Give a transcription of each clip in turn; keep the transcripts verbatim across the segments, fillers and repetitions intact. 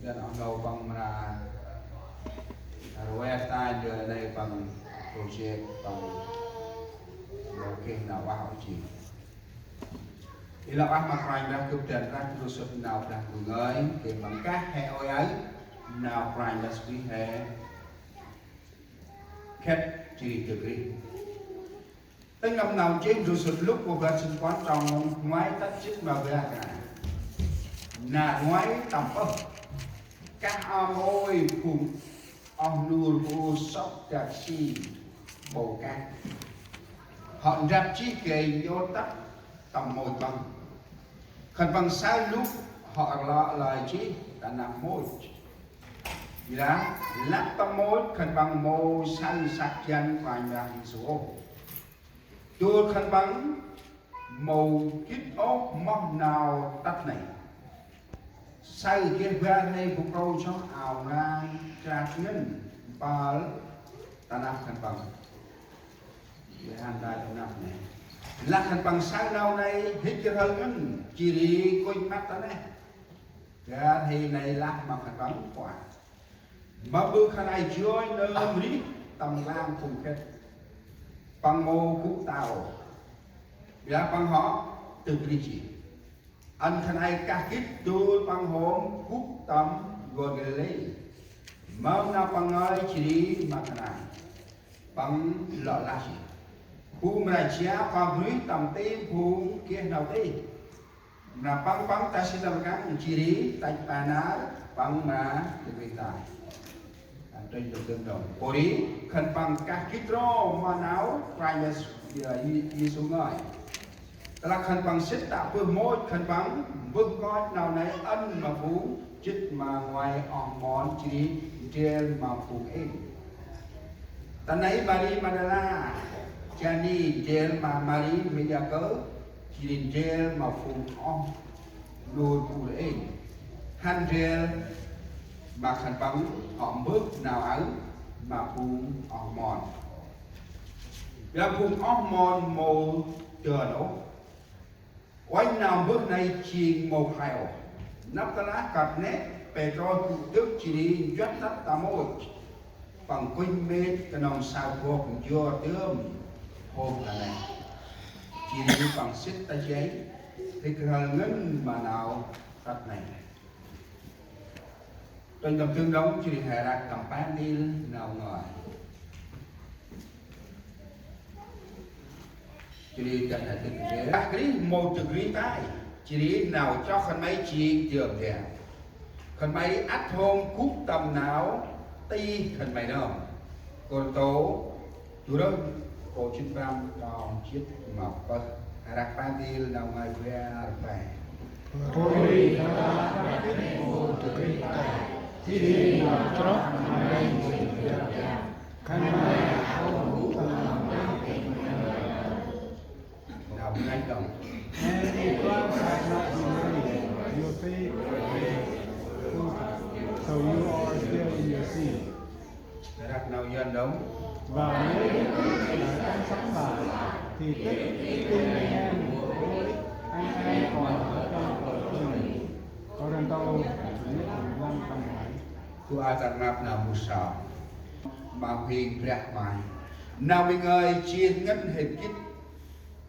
Jan oh nô păng mra rvê ta ndơ nây păng project păng mâu geh nau uah ôh jêng. Ê lah uah ma Kôranh Brah gâp dăn rah ndrôl sŭt nau Brah Ndu ngơi, geh păng kah he ôi aơ, nau Kôranh Brah Yêsu Krist he khât jêh ri dâk rêh. Tĭng nâm nau jêng ndrôl sŭt Luk, kô̆ bar jê̆t puăn trong nguay tât jê̆t ma bar kơt. Nau nguay tâm pơh. Kah a môi phung oh nur bu sŏk dak si bâu kah. Hŏ ndrăp jêh gay nhôt tât tâm môch păng. Khân păng saơ lŭ hŏ rlă lơi jêh ta năp môch. Ƀiălah lăp tâm môch khân păng mâu saơ săk jăn Kôranh Brah Yêsu ôh. Dôl khân păng mâu gĭt ôh moh nau tât nây. Saơ geh bar nây bu krâu soh ao ngai krat ngăn mpơl ta năp khân păng. Geh hăn ta ta năp nây. Lah khân păng saơ nau nây hĭt kơt rhăl ngăn jêh ri kŭnh măt ta neh. Bar hê nây lah ma khân păng kuă. Mâm ƀư khân ay joi nơm rêh tâm nklang phung khât. Păng mâu gŭ ta ôh. Ƀiălah păng hŏ dâk rêh jêh. Ăn khân ay kah gĭt dôl păng hôm gŭ tâm n'gor Galilê. Mâm nau păng ngơi jêh ri ma khân ay. Păng lŏ lah jêh. Bu mra jao păng bunuyh tâm tim phung geh nau tih. Mra păng păng ta si tâm rkăng jêh ri tăch pa nar păng mra dâk rêh tay. Ăn trênh dôk dơm dŏng. Pô ri khân păng kah gĭt ro ma nau Kôranh Yêsu, Yê-, Yêsu ngơi. Tơlah khân păng sĭt tă bơh môch khân păng mbơh nkoch nau nây ăn ma phung jât ma nguay oh mon jêh ri ndrel ma phung êng. Ta nây Mari Mađala, jani ndrel ma Mari mê Yakơ, jêh ri ndrel ma phung oh nur bu êng. Hăn ndrel ma khân păng hŏ mbơh nau aơ ma phung oh mon. Ƀiălah phung oh mon mâu dơn ôh. Uănh nau mbơh nây jêng mâu khlay ôh. Nđâp tơlah kơt nĕ Pêtrôs gŭ dâk jêh ri nchuăt tât ta môch. Păng kŭnh mĭt knŏng saơ bok njŏr dơm hôm ta nây. Jêh ri păng sĭt ta jêng, hĭk rhăl ngăn ma nau tât nây. Trênh tâm tưng đŏng jêh ri he răk tâm păng ntil nau ngơi. Jêh ri dăn he dâk rêh. Dah Krist mâu dâk rêh tay. Jêh ri nau chroh khân may jêng dơm dam. Khân may ăt hôm gŭ tâm nau tih khân may nơm. Kôrintô du rơh, kô̆ jât prăm trong jât ma pơh. Răk păng ntil nau ngơi bar pe. Pô ri khân păng ăt hôm gŭ tâm nau tih khân may nơm. Jêh ri nau chroh khân may jêng dơm dam. Khân may ăt hôm gŭ tâm nau tih khân may nơm. Nau ngơi đŏng. And if Christ hath not been raised, your faith is futile, so you are still in your sin. Răk nau Yuăn đŏng. Và nếu Đức Chúa Trời không sống lại, thì tức tin anh em mù quáng, anh em còn ở trong tội của mình. Kôrintô, nhất phần văn tâm bảy. Gua akan map nau mâu saơ. Mâu hên Brah May. Nau May ngơi jêr ngăn hên gĭt.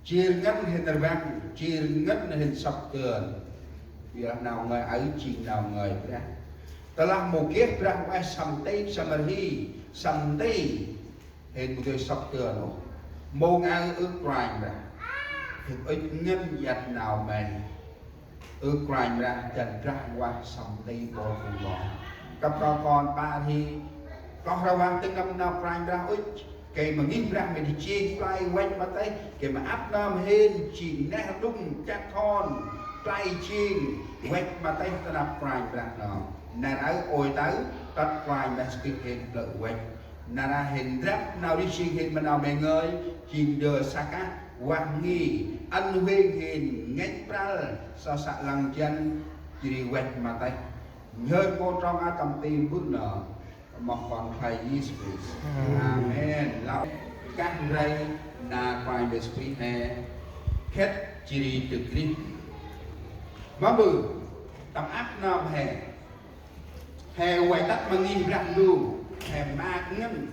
Jêr ngăn hên rbăng, jêr ngăn hên sŏk dơn. Ƀiălah nau ngơi aơ jêng nau ngơi Brah. Tơlah mâu geh Brah ueh săm tih, săm rhi, săm tih. Hên mâu dơi sŏk dơn ôh. Mâu ngơi ưh Kôranh Brah. Hên ŭch ngăn iăt nau May. Ơ Kôranh Brah, dăn Brah ueh săm tih bol phung kon. Kăp kơ kon pă rhi, kloh rvang tĭng nâm nau Kôranh Brah ŭch. Gay ma ngih Brah May jêng play văch ma têh, gay ma ăp nơm hên jêng neh rdŭng chăt hon, play jêng văch ma têh ta năp Kôranh Brah nơm. Nar aơ ôi taơ, tât Kôranh Brah Yêsu Krist hên plơ̆ văch. Nar aơ hên ndrăp nau rêh jêng hên ma nau May ngơi, jêng ndơ sa kah, vah ngih, ăn huêng hên ngăch prăl, sa săk lăng jăn, jêh ri văch ma têh. Nhhơr kô̆ trong a tâm ti mbơ̆ nơm, moh Kon Khlay Yêsu Krist. Amen. Lŏ kah ndrel nar Kôranh Yêsu Krist he khât jêh ri dâk rêh. Mâm ƀư, tâm ăp nơm he. He ueh tât ma ngih Brah Ndu, he maak ngăn.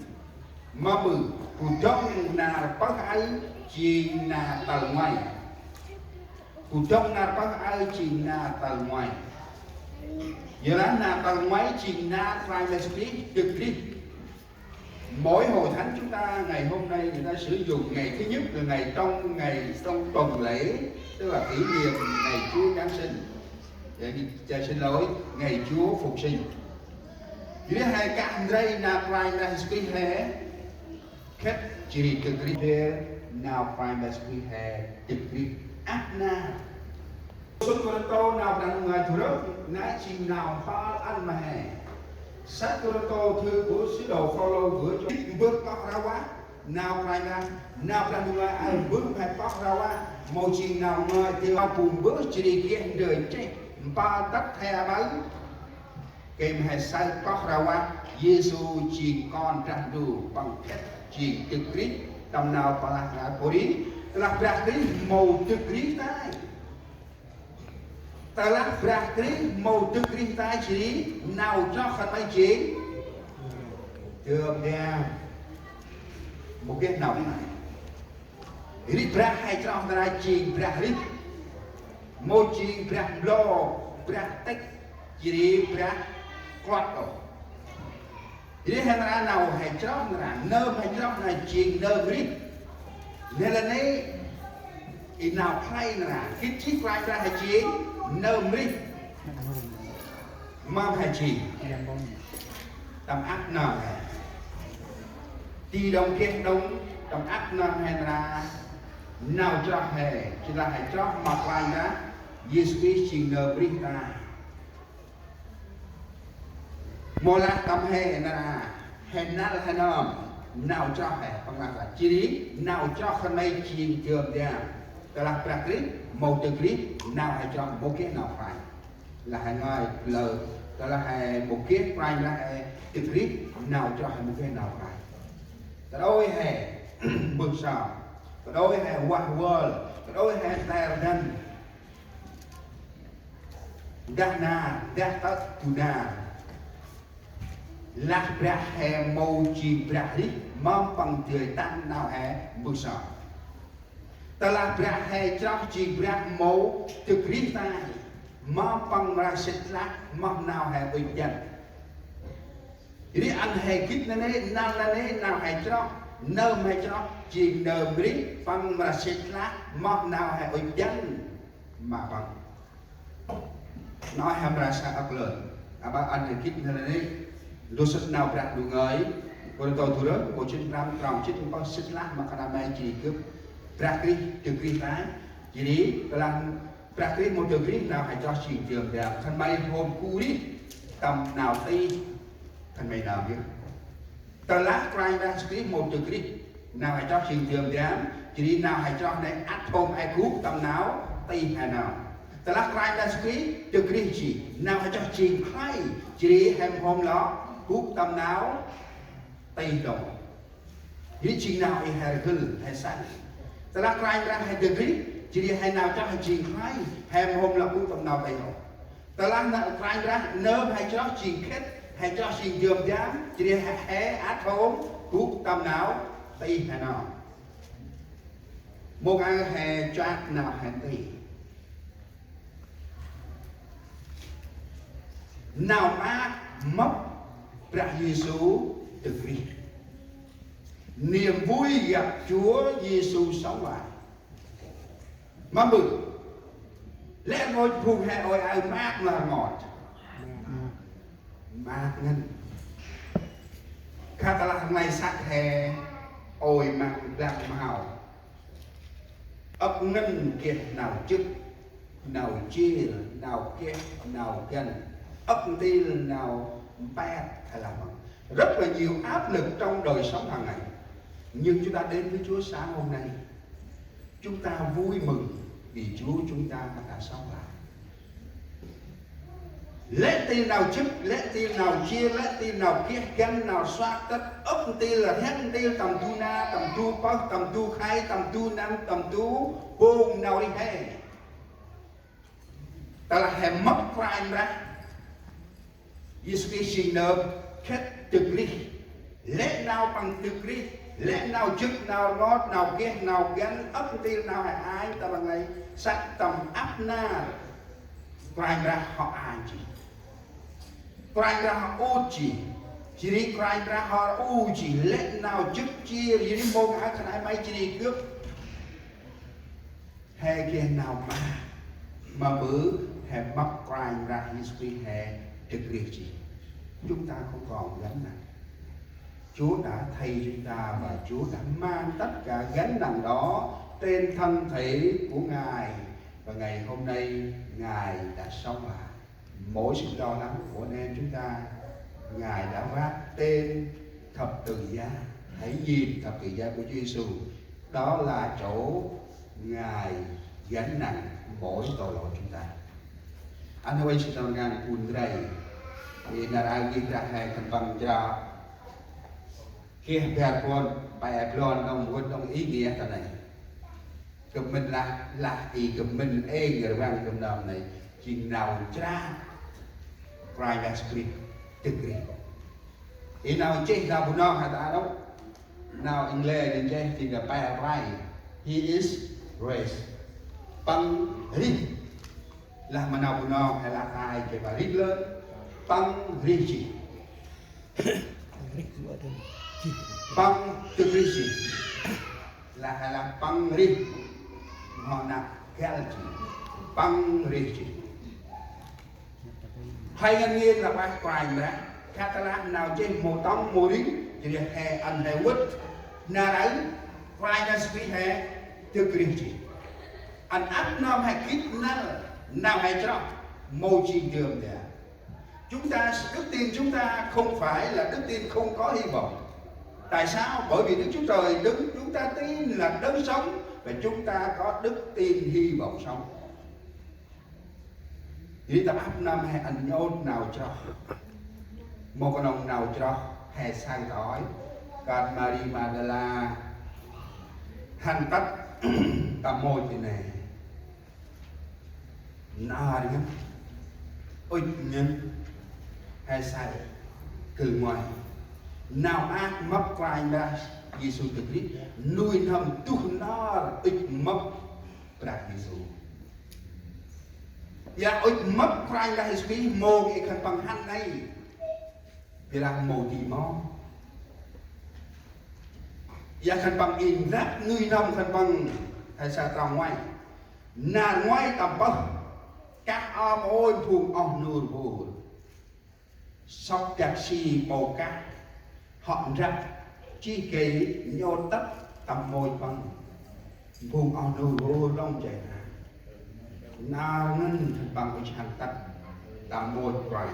Ma ƀư, bu dŏng nar pơh aơ jêng nar tal nguay. Bu dŏng nar pơh aơ jêng nar tal nguay. Yorlah nar tal nguay jêng nar Kôranh Brah Yêsu Krist dâk rêh. Mỗi hội thánh chúng ta ngày hôm nay người ta sử dụng ngày thứ nhất là ngày trong, ngày trong tuần lễ, tức là kỷ niệm ngày Chúa Giáng sinh. Dạ, dạ, xin lỗi, ngày Chúa Phục sinh. Jadi he kah ndrel nar Kôranh Brah Yêsu Krist he khât, jêh ri dâk rêh, he nar Kôranh Brah Yêsu Krist he dâk rêh. Ăp nar Săt Kôrintô nau Brah Ndu ngơi du rơh, nau jêng nau mpơl ăn ma he. Săt Kôrintô, thư của sứ đồ Phaolô gửi cho Philip, mbơh pơh rah vah nau Kôranh Brah, nau Brah Ndu ngơi, aơ mbơh he pơh rah vah, mâu jêng nau ngơi dơi, bu mbơh jêh ri geh ndrel nchih, mpơl tât he aƀaơ. Gay ma he saơ pơh rah vah Yêsu jêng Kon Brah Ndu, Păng khât jêng dâk rêh. Tâm nau pơlah Kôrint, tơlah Brah Krist mâu dâk rêh tay. Tơlah Brah Krist mâu dâk rêh tay jêh ri nau chroh khân may jêng dơm dam. Mâu geh nau tay. Ri Brah he chroh nar aơ jêng Brah rêh. Mâu jêng Brah mblô, Brah têk, jêh ri Brah klăp ôh. Ri he nar aơ nau he chroh nar aơ, nơm he chroh nar aơ jêng nơm rêh. Nê lah nê, i nau khlay nar aơ, gĭt jêh Kôranh Brah he jêng nơm rêh. Mâm he jêng tâm ăp nơm he. Ti đŏng geh đŏng tâm ăp nơm he nar aơ, nau chroh he, jêh lah he chroh ma Kôranh Brah Yêsu Krist jêng nơm rêh tay. Mâu lah tâm he nar aơ, he năl he nơm, nau chroh he, păng lah jêh ri nau chroh khân may jêng dơm dam. Tơlah Brah Krist mâu dâk rêh, nau he chroh mâu geh nau khlay. Lah he ngơi lơ, tơlah he mâu geh Kôranh Brah he dâk rêh, nau chroh he mâu geh nau khlay. Ta đôi he mbơh sơm, ta đôi he vah vơl, ta đôi he ter dăn. Dah nar, dah tât du nar. Lah Brah he mâu jêng Brah rêh, mâm Păng dơi tăng nau he mbơh sơm. Tơlah Brah he chroh jêng Brah mâu dâk rêh tay, mâm Păng mra sĭt lah moh nau he ŭch dăn. Ri ăn he gĭt nanê̆, năl nanê̆, nau he chroh, nơm he chroh jêng nơm rêh, Păng mra sĭt lah moh nau he ŭch dăn ma Păng. Nau he mra sa âk lơn. Aƀaơ ăn he gĭt nanê̆, ndô sĭt nau Brah Ndu ngơi, Kôrintô du rơh, nkô̆ jê̆t prăm, trong jê̆t pơh, sĭt lah ma khân may jêh ri gâp Brah Krist dâk rêh tay. Jêh ri tơlah Brah Krist mâu dâk rêh, nau he chroh jêng dơm dam. Khân may hôm gŭ rêh tâm nau tih, khân may nơm yơh. Tơlah Kôranh Brah Yêsu Krist mâu dâk rêh, nau he chroh jêng dơm dam, jêh ri nau he chroh nê ăt hôm he gŭ tâm nau tih he nơm. Tơlah Kôranh Brah Yêsu Krist dâk rêh jêh, nau he chroh jêng khlay, jêh ri he mâu hôm lŏ gŭ tâm nau tih đŏng. Jêh ri jêng nau i he rgâl, he săk. Tơlah Kôranh Brah he dâk rêh, jêh ri he nau chroh he jêng khlay, he mâu hôm lŏ gŭ tâm nau tih ôh. Tơlah nau Kôranh Brah nơm he chroh jêng khât, he chroh jêng dơm dam, jêh ri he, he ăt hôm gŭ tâm nau tih he nơm. Mông aơ he chuăt nau he nti. Nau maak mâp Brah Yêsu dâk rêh. Niềm vui gặp Chúa Giêsu sống lại. Mâm ƀư? Lĕ rngôch phung he ôi aơ maak mlăr ngot. Maak ngăn. Khă tơlah rnglay săk he ôi măng blang mhao. Âk ngăn geh nau jât, nau jêr, nau geh, nau găn. Âk ntil nau mpet, hay là rất là nhiều áp lực trong đời sống hàng ngày. Nhưng chúng ta đến với Chúa sáng hôm nay, chúng ta vui mừng vì Chúa chúng ta đã sống lại. Lĕ ntil nau jât, lĕ ntil nau jêr, lĕ ntil nau geh găn, nau soak tât, âk ntil, rhiăng ntil tâm du nar, tâm du pơh, tâm du khay, tâm du năm, tâm du bông nau rêh he. Tơlah he mâp Kôranh Brah, Yêsu Krist jêng nơm khât dâk rêh. Lĕ nau păng dâk rêh, lĕ nau jŏt, nau rngot, nau geh, nau găn, ăp ntil nau hê ai, tâm rnglay săk tâm ăp nar. Kôranh Brah hŏ ai jêh. Kôranh Brah hŏ ŭch jêh. Jêh ri Kôranh Brah hŏ u jêh, lĕ nau jŏt jêr, jêh ri mông aơ khân ay may jêh ri gâp. Hê geh nau ma, ma bơh hê mâp Kôranh Brah Yêsu Krist hê dâk rêh jêh. Chúng ta không còn gánh nặng. Chúa đã thay chúng ta và Chúa đã mang tất cả gánh nặng đó trên thân thể của Ngài. Và ngày hôm nay Ngài đã sống lại. Mỗi sự lo lắng của anh em chúng ta, Ngài đã vác trên thập tự giá. Hãy nhìn thập tự giá của Chúa Giêsu. Đó là chỗ Ngài gánh nặng mỗi tội lỗi chúng ta. Ăn hê uănh sĭt nau rngan pun ndray. Ê, nar aơ gĭt rah hê khân păng chra. Geh bar puăn, pe puăn, nông vŭt, nông ý nghĩa ta nây. Gâp mĭn lah, lah i gâp mĭn êng rvăng gâp nơm nây, jêng nau chra Kôranh Yêsu Krist dâk rêh. I nau nchih nau Bunong hê ta đŏng, nau English nchih jêng là pe rai. He is raised. Păng rêh. Lah ma nau Bunong hê lah tay gay ba rêh lơn. Păng rêh jêh. Păng dâk rêh jêh. Lah hê lah păng rêh. Hŏ năp găl jêh. Păng rêh jêh. Hê ngăn ngên lah ueh Kôranh Brah. Khă tơlah nau nchih mâu tŏng mâu ri, jêh ri hê ăn hê vŭt. Nar aơ Kôranh Yêsu Krist hê dâk rêh jêh. Ăn ăp nơm hê gĭt năl nau hê chroh mâu jêng dơm dă. Chúng ta, đức tin chúng ta không phải là đức tin không có hy vọng. Tại sao? Bởi vì Đức Chúa Trời, Đức, chúng ta tin là Đấng sống và chúng ta có đức tin hy vọng sống. Jêh ri tâm ăp nơm hê ăn nhôt nau chroh. Mâu knŏng nau chroh hê saơ tơ̆i. Kơt Mari Magdala hăn tât tâm môch i nê. Nar ngăn, ŭch ngăn, hê saơ kơ ngoai. Nau maak mâp Kôranh Brah Yêsu dâk rêh, nuih n'hâm duh nar ŭch mâp Brah Yêsu. Ƀiălah ŭch mâp Kôranh Brah Yêsu Krist mâu geh khân păng hăn nây. Ƀiălah mâu di mâu. Ƀiălah khân păng i ndrăp nuih n'hâm khân păng hê saơ trong ngoai. Nar ngoai tâm pơh. Kah om ôi phung oh nur bur. Sŏk dak si ƀô kah. Hŏ ndrăp jêh gay nhôt tât tâm môch păng. Phung oh nur bur lŏng jay na. Nar ngăn khân păng ŭch hăn tât tâm môch Kôranh.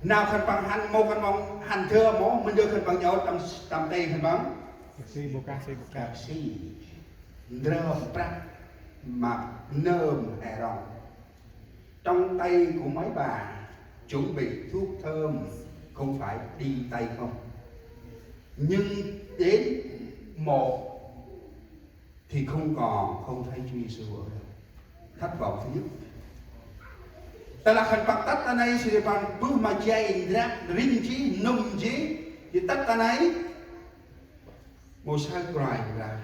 Nau khân păng hăn mâu khân păng hăn thơ mâu, mân dơ khân păng nhôt tâm, tâm tê khân păng. Dak si, ƀô kah si, ƀô kah. Dak si. Ndrơm prăk ma nơm hê rŏng. Trong tay của mấy bà chuẩn bị thuốc thơm không phải đi tay không. Nhưng đến mộ thì không còn, không thấy Chúa Giêsu ở đâu. Thất vọng thứ nhất. Tơlah khân păng tât ta nây, si khân păng bơh ma jay ndrăp rĭm jêh, nŭm jêh, jêh tât ta nây. Mâu saơ Kôranh Brah.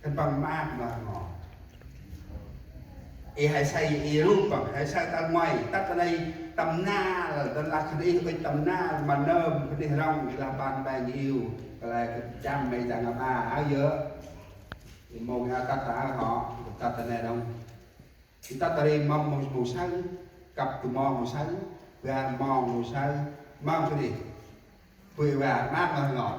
Khân păng maak ma rngot. I hê saơ i rup păng, hê saơ tâm ngoai, tât ta nây tâm nal, tơlah khân ih ŭch tâm nal, ma nơm khân ih rŏng, i lah ban bang iu, kơt lĕ kơt chăm mây tăng ama, aơ yơh. I mâu ngă tât ta hŏ, tât ta nê đŏng. I tât ta ri mâm mâu, mâu saơ, kăp tu mâu, mâu saơ, bar mâu, mâu saơ, mâm khân ih. Bơi bar maak ma rngot.